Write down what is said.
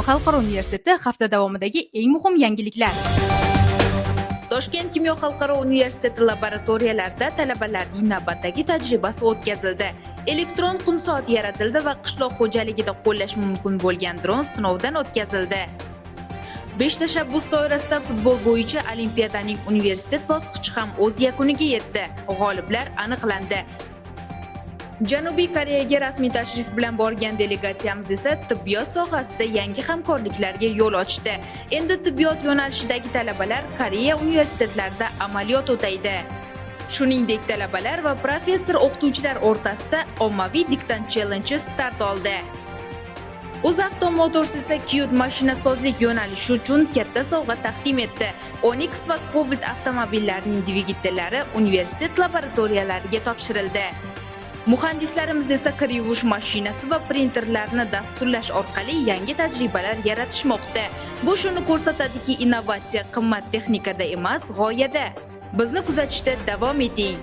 Kimyo xalqaro universiteti hafta davomidagi eng muhim yangiliklar. Toshkent Kimyo xalqaro universiteti laboratoriyalarida talabalarning navbatdagi tajribasi o'tkazildi. Elektron qumsoat yaratildi va qishloq xo'jaligida qo'llash mumkin bo'lgan dron sinovdan o'tkazildi. Besh tashabbus doirasida futbol bo'yicha olimpiadaning universitet bosqichi ham o'z yakuniga yetdi. G'oliblar aniqlandi. Janubiy Koreyaga rasmiy tashrif bilan borgan delegatsiyamiz esa tibbiyot sohasida yangi hamkorliklarga yo'l ochdi. Endi tibbiyot yo'nalishidagi talabalar Koreya universitetlarida amaliyot o'taydi. Shuningdek, talabalar va professor o'qituvchilar o'rtasida ommaviy diktant challenge'i start oldi. UzAuto Motors esa Qute mashinasozlik yo'nalishi uchun katta sovg'a taqdim etdi. Onix va Cobalt avtomobillarining dvigatellari universitet laboratoriyalariga topshirildi. Muhandislarimiz esa kir yuvish mashinasi va printerlarni dasturlash orqali yangi tajribalar yaratishmoqda. Bu shuni ko'rsatadiki, innovatsiya qimmat texnikada emas, g'oyada. Bizni kuzatishda davom eting.